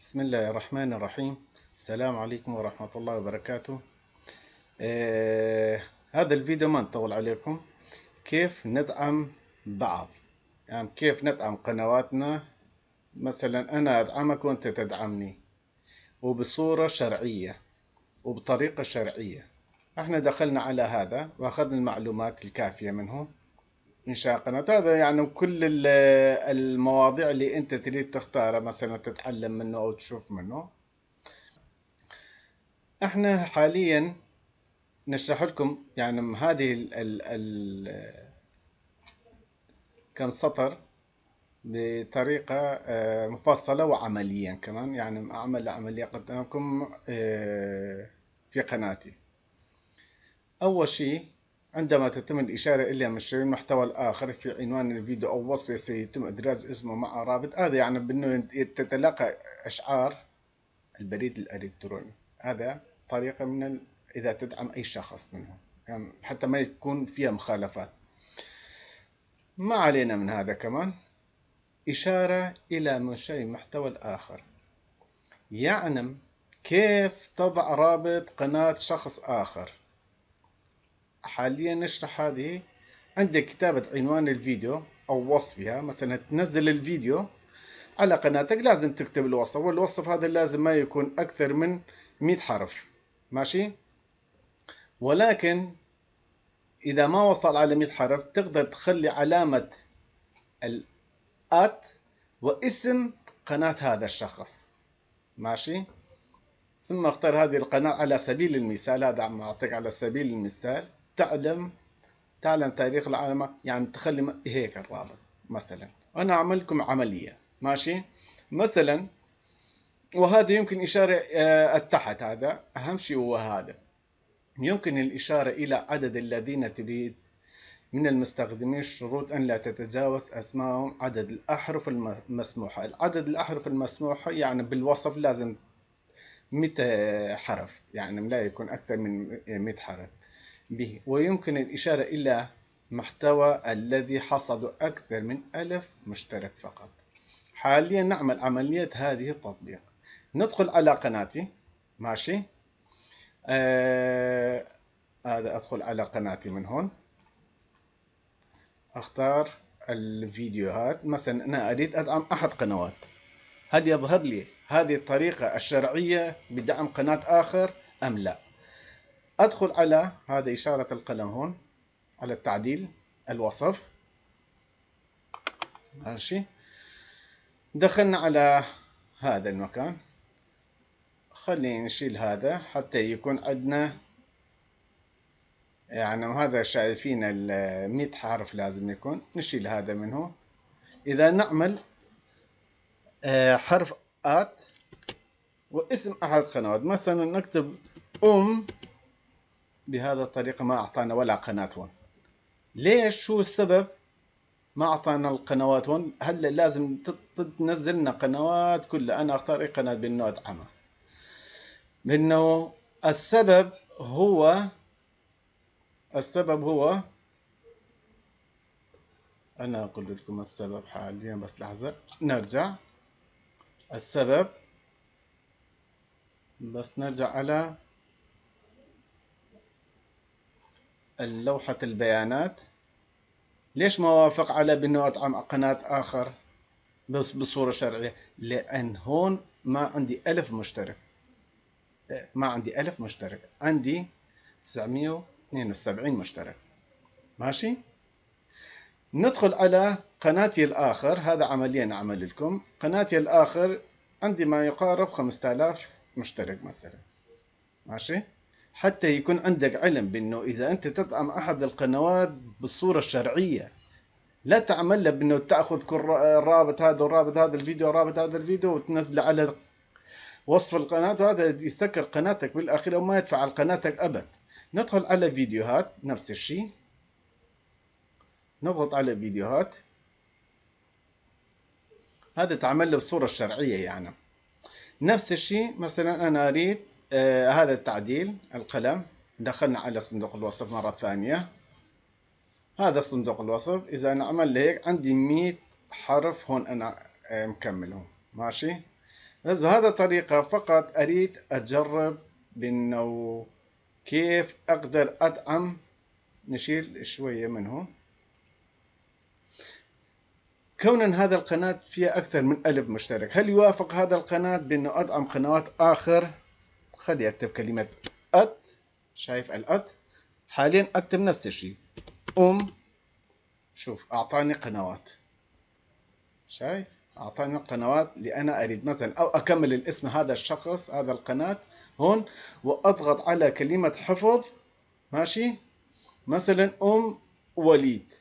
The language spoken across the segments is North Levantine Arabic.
بسم الله الرحمن الرحيم. السلام عليكم ورحمة الله وبركاته. هذا الفيديو ما نطول عليكم، كيف ندعم بعض، يعني كيف ندعم قنواتنا. مثلا أنا أدعمك وأنت تدعمني، وبصورة شرعية وبطريقة شرعية. احنا دخلنا على هذا واخذنا المعلومات الكافية منه، إنشاء قناة. هذا يعني كل المواضيع اللي أنت تريد تختارها، مثلا تتعلم منه أو تشوف منه. احنا حاليا نشرح لكم يعني هذه ال كم سطر بطريقة مفصلة وعمليا كمان، يعني أعمل عملية قدامكم في قناتي. أول شيء، عندما تتم الإشارة إلى مشتري المحتوى الآخر في عنوان الفيديو أو وصفه سيتم إدراج اسمه مع رابط. هذا يعني بأنه تتلقى إشعار البريد الإلكتروني. هذا طريقة من إذا تدعم أي شخص منهم، يعني حتى ما يكون فيها مخالفات. ما علينا من هذا. كمان إشارة إلى منشئ المحتوى الآخر، يعني كيف تضع رابط قناة شخص آخر. حاليا نشرح هذه. عندك كتابة عنوان الفيديو أو وصفها، مثلا تنزل الفيديو على قناتك لازم تكتب الوصف، والوصف هذا لازم ما يكون أكثر من 100 حرف، ماشي؟ ولكن إذا ما وصل على 100 حرف تقدر تخلي علامة الآت واسم قناة هذا الشخص، ماشي؟ ثم اختار هذه القناة على سبيل المثال، هذا عم أعطيك على سبيل المثال. تعلم تاريخ العالم، يعني تخلي هيك الرابط مثلا. أنا أعمل لكم عملية، ماشي؟ مثلا، وهذا يمكن إشارة التحت، هذا أهم شيء هو هذا. يمكن الإشارة إلى عدد الذين تريد من المستخدمين، شروط أن لا تتجاوز أسمائهم عدد الأحرف المسموحة. العدد الأحرف المسموحة يعني بالوصف لازم 100 حرف، يعني لا يكون أكثر من 100 حرف به. ويمكن الإشارة إلى محتوى الذي حصد أكثر من 1000 مشترك فقط. حاليا نعمل عملية هذه التطبيق. ندخل على قناتي، ماشي؟ هذا أدخل على قناتي من هون، أختار الفيديوهات. مثلا أنا أريد أدعم أحد قنوات، هل يظهر لي هذه الطريقة الشرعية بدعم قناة آخر أم لا؟ أدخل على هذا إشارة القلم هون على التعديل الوصف، ماشي؟ دخلنا على هذا المكان، خلينا نشيل هذا حتى يكون عندنا، يعني هذا شايفين 100 حرف لازم يكون، نشيل هذا منه. إذا نعمل حرف آت واسم أحد قنوات، مثلا نكتب بهذا الطريقة ما أعطانا ولا قناة هون. ليش؟ شو السبب ما أعطانا القنوات هون؟ هلا لازم تنزلنا قنوات كلها. أنا أختار أي قناة بأنه أدعمها، بأنه السبب هو أنا أقول لكم السبب حاليا، بس لحظة نرجع. السبب بس نرجع على اللوحة البيانات. ليش ما وافق على بأنه أدعم قناة آخر بس بصورة شرعية؟ لأن هون ما عندي 1000 مشترك، ما عندي 1000 مشترك، عندي 972 مشترك، ماشي؟ ندخل على قناتي الآخر. هذا عمليا أعمل لكم قناتي الآخر، عندي ما يقارب 5000 مشترك مثلا، ماشي؟ حتى يكون عندك علم بأنه إذا أنت تدعم أحد القنوات بالصورة الشرعية، لا تعمل له بأنه تأخذ كل الرابط هذا والرابط هذا الفيديو والرابط هذا الفيديو وتنزله على وصف القناة، وهذا يسكر قناتك بالأخير وما يدفع على قناتك أبد. ندخل على فيديوهات، نفس الشيء، نضغط على فيديوهات. هذا تعمل له بالصورة الشرعية يعني. نفس الشيء مثلا أنا أريد هذا التعديل القلم، دخلنا على صندوق الوصف مرة ثانية. هذا صندوق الوصف، إذا أنا عمل هيك عندي 100 حرف هون أنا مكملهم، ماشي؟ بس بهذا الطريقة فقط أريد أجرب بأنه كيف أقدر أدعم. نشيل شوية منه. كون هذا القناة فيها أكثر من 1000 مشترك، هل يوافق هذا القناة بأنه أدعم قنوات آخر؟ خلي أكتب كلمة أت، شايف الأت؟ حاليا أكتب نفس الشيء شوف أعطاني قنوات، شايف؟ أعطاني قنوات اللي أنا أريد مثلا، أو أكمل الاسم هذا الشخص هذا القناة هون وأضغط على كلمة حفظ. ماشي، مثلا أم وليد،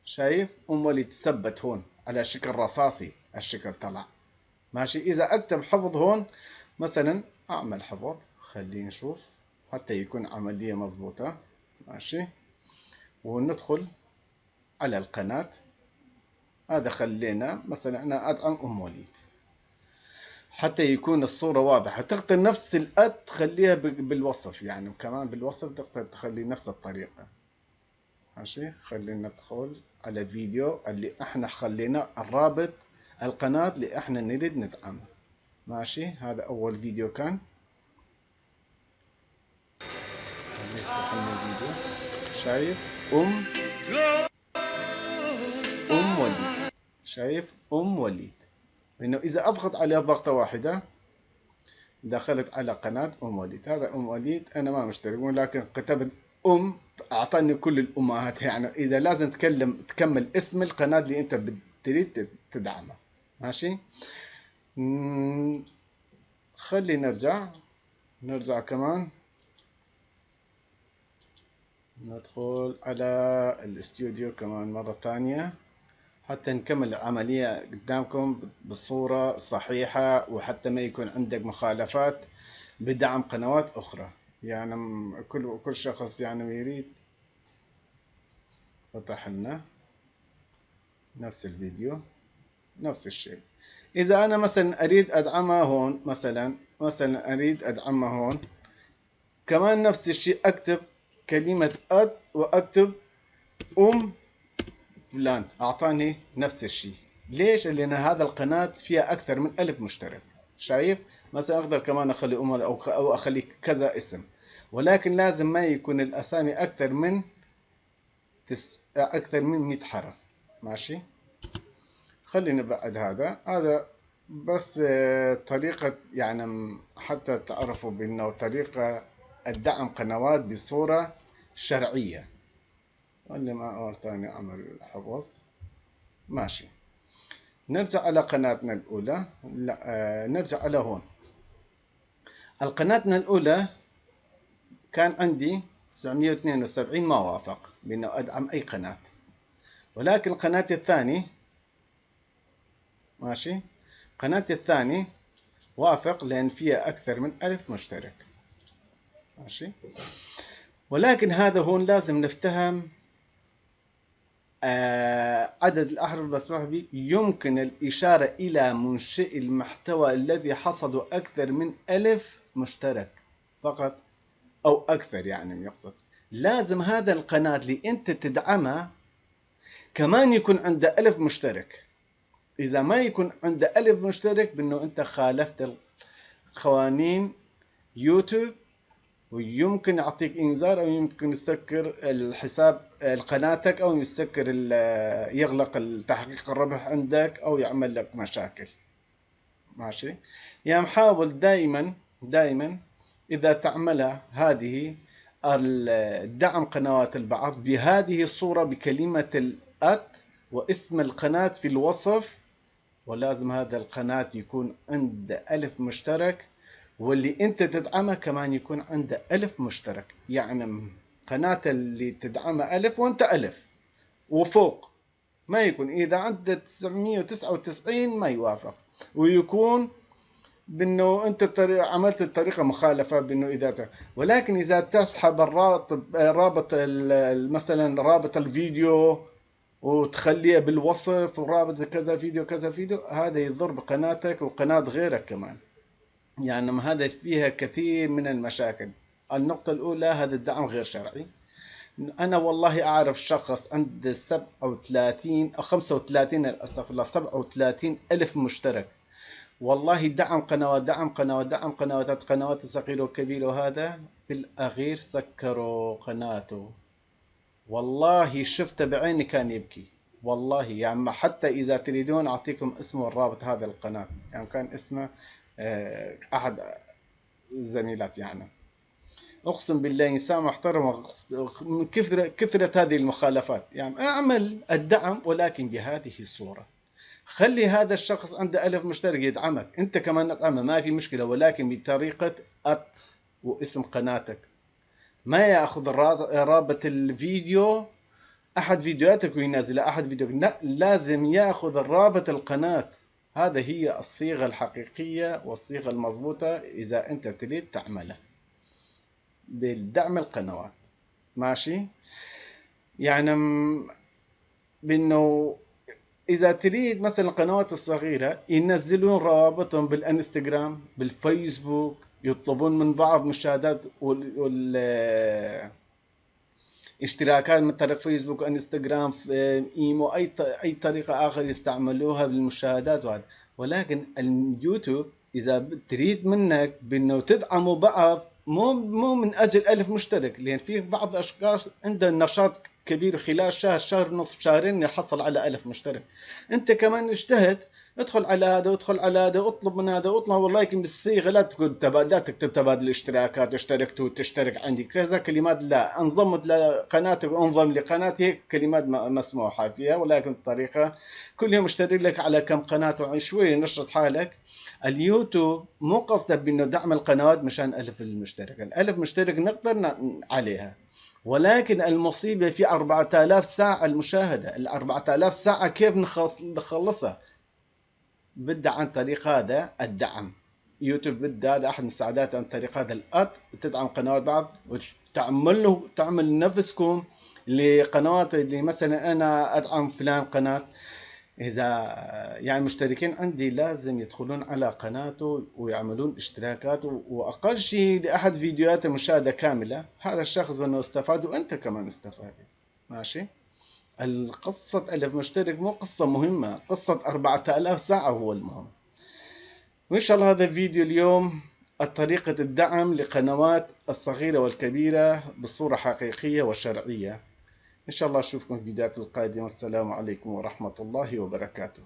شايف؟ أم وليد ثبت هون على شكل رصاصي، الشكل طلع. ماشي، إذا أكتب حفظ هون مثلا، أعمل حفظ، خلينا نشوف حتى يكون عملية مظبوطة. ماشي، وندخل على القناة. هذا خلينا مثلا أنا أدعم أم وليد حتى يكون الصورة واضحة. تقدر نفس الأد تخليها بالوصف، يعني وكمان بالوصف تقدر تخلي نفس الطريقة. ماشي، خلينا ندخل على الفيديو اللي احنا خلينا الرابط القناة اللي احنا نريد ندعمها. ماشي، هذا أول فيديو كان. الفيديو، شايف؟ أم وليد، شايف؟ أم وليد. لأنه إذا أضغط عليها ضغطة واحدة دخلت على قناة أم وليد. هذا أم وليد أنا ما مشترك، ولكن كتبت أم أعطاني كل الأمهات. يعني إذا لازم تكمل اسم القناة اللي أنت تريد تدعمها. ماشي، خلي نرجع كمان ندخل على الاستوديو كمان مرة ثانية حتى نكمل العملية قدامكم بالصورة الصحيحة، وحتى ما يكون عندك مخالفات بدعم قنوات أخرى. يعني كل شخص يعني يريد. فتح لنا نفس الفيديو نفس الشيء. إذا أنا مثلا أريد أدعمها هون، مثلا أريد أدعمها هون كمان نفس الشيء، أكتب كلمة أد وأكتب أم فلان، أعطاني نفس الشيء. ليش؟ لأن هذا القناة فيها أكثر من 1000 مشترك. شايف؟ مثلا أقدر كمان أخلي أم أو أخلي كذا اسم، ولكن لازم ما يكون الأسامي أكثر من 100 حرف. ماشي، خلينا نبعد هذا. هذا بس طريقة، يعني حتى تعرفوا بأنه طريقة الدعم قنوات بصورة شرعية. اللي ما مرة ثانية أعمل حفظ. ماشي، نرجع على قناتنا الأولى. لا، نرجع على هون. القناتنا الأولى كان عندي 972 ما وافق بأنه أدعم أي قناة، ولكن قناتي الثاني، ماشي، قناتي الثاني وافق لأن فيها أكثر من 1000 مشترك. ماشي، ولكن هذا هون لازم نفتهم عدد الأحرف المسموح به. يمكن الإشارة إلى منشئ المحتوى الذي حصدوا أكثر من 1000 مشترك فقط أو أكثر. يعني يقصد لازم هذا القناة اللي أنت تدعمها كمان يكون عنده 1000 مشترك. إذا ما يكون عنده 1000 مشترك بأنه أنت خالفت قوانين يوتيوب، ويمكن يعطيك إنذار أو يمكن يسكر الحساب قناتك، أو يسكر يغلق تحقيق الربح عندك، أو يعمل لك مشاكل. ماشي، يعني حاول دائما دائما إذا تعمل هذه الدعم قنوات البعض بهذه الصورة بكلمة الأت واسم القناة في الوصف، ولازم هذا القناة يكون عند 1000 مشترك، واللي انت تدعمه كمان يكون عنده 1000 مشترك. يعني قناة اللي تدعمها 1000 وانت 1000 وفوق ما يكون. اذا عنده 999 ما يوافق، ويكون بانه انت عملت الطريقة مخالفة بانه اذا ولكن اذا تسحب الرابط مثلا رابط الفيديو وتخليه بالوصف ورابط كذا فيديو كذا فيديو، هذا يضر بقناتك وقناة غيرك كمان. يعني هذا فيها كثير من المشاكل. النقطة الأولى، هذا الدعم غير شرعي. أنا والله أعرف شخص عنده 37 أو 35، أستغفر الله، 37 ألف مشترك، والله دعم قنوات، دعم قنوات، دعم قنوات، قنوات صغيرة وكبيرة، وهذا في الأخير سكروا قناته. والله شفته بعيني كان يبكي والله. يعني حتى إذا تريدون أعطيكم اسمه الرابط هذا القناة، يعني كان اسمه أحد الزميلات. يعني أقسم بالله إنسان محترم من كثرة هذه المخالفات. يعني أعمل الدعم ولكن بهذه الصورة. خلي هذا الشخص عنده 1000 مشترك يدعمك، أنت كمان تدعمه ما في مشكلة، ولكن بطريقة أت واسم قناتك. ما يأخذ رابط الفيديو أحد فيديوهاتك وينزل أحد فيديو، لا، لازم يأخذ الرابط القناة. هذا هي الصيغة الحقيقية والصيغة المضبوطة إذا أنت تريد تعملها بالدعم القنوات. ماشي؟ يعني بأنه إذا تريد مثلا القنوات الصغيرة ينزلون روابطهم بالإنستغرام، بالفيسبوك، يطلبون من بعض مشاهدات وال اشتراكات من طريق فيسبوك، انستغرام، ايمو، اي طريقه اخر يستعملوها بالمشاهدات وهذا. ولكن اليوتيوب اذا تريد منك بانه تدعموا بعض، مو من اجل 1000 مشترك، لان في بعض اشخاص عندهم نشاط كبير خلال شهر، شهر ونصف، شهرين يحصل على 1000 مشترك. انت كمان اجتهد، ادخل على هذا وادخل على هذا واطلب من هذا واطلب، ولكن بالصيغه لا تقول لا تكتب تبادل اشتراكات، اشتركت وتشترك عندي كذا كلمات، لا، انضمت لقناتك وانضم لقناتي، هيك كلمات مسموحه فيها، ولكن الطريقه كل يوم اشترك لك على كم قناه وشوي نشط حالك. اليوتيوب مو قصده بانه دعم القنوات مشان 1000 المشترك، ال1000 مشترك نقدر عليها، ولكن المصيبة في 4000 ساعة المشاهدة. ال 4000 ساعة كيف نخلصها؟ بدها عن طريق هذا الدعم. يوتيوب بدها هذا أحد مساعدات عن طريق هذا الأت، وتدعم قنوات بعض، وتعمل له، تعمل نفسكم لقنوات اللي مثلا أنا أدعم فلان قناة، إذا مشتركين عندي لازم يدخلون على قناته ويعملون اشتراكات، وأقل شيء لأحد فيديوهاته مشاهدة كاملة. هذا الشخص بأنه استفاد وأنت كمان استفادت. ماشي؟ القصة 1000 مشترك مو قصة مهمة، قصة 4000 ساعة هو المهم. وإن شاء الله هذا الفيديو اليوم طريقة الدعم لقنوات الصغيرة والكبيرة بصورة حقيقية وشرعية. إن شاء الله أشوفكم في الفيديوهات القادمة. السلام عليكم ورحمة الله وبركاته.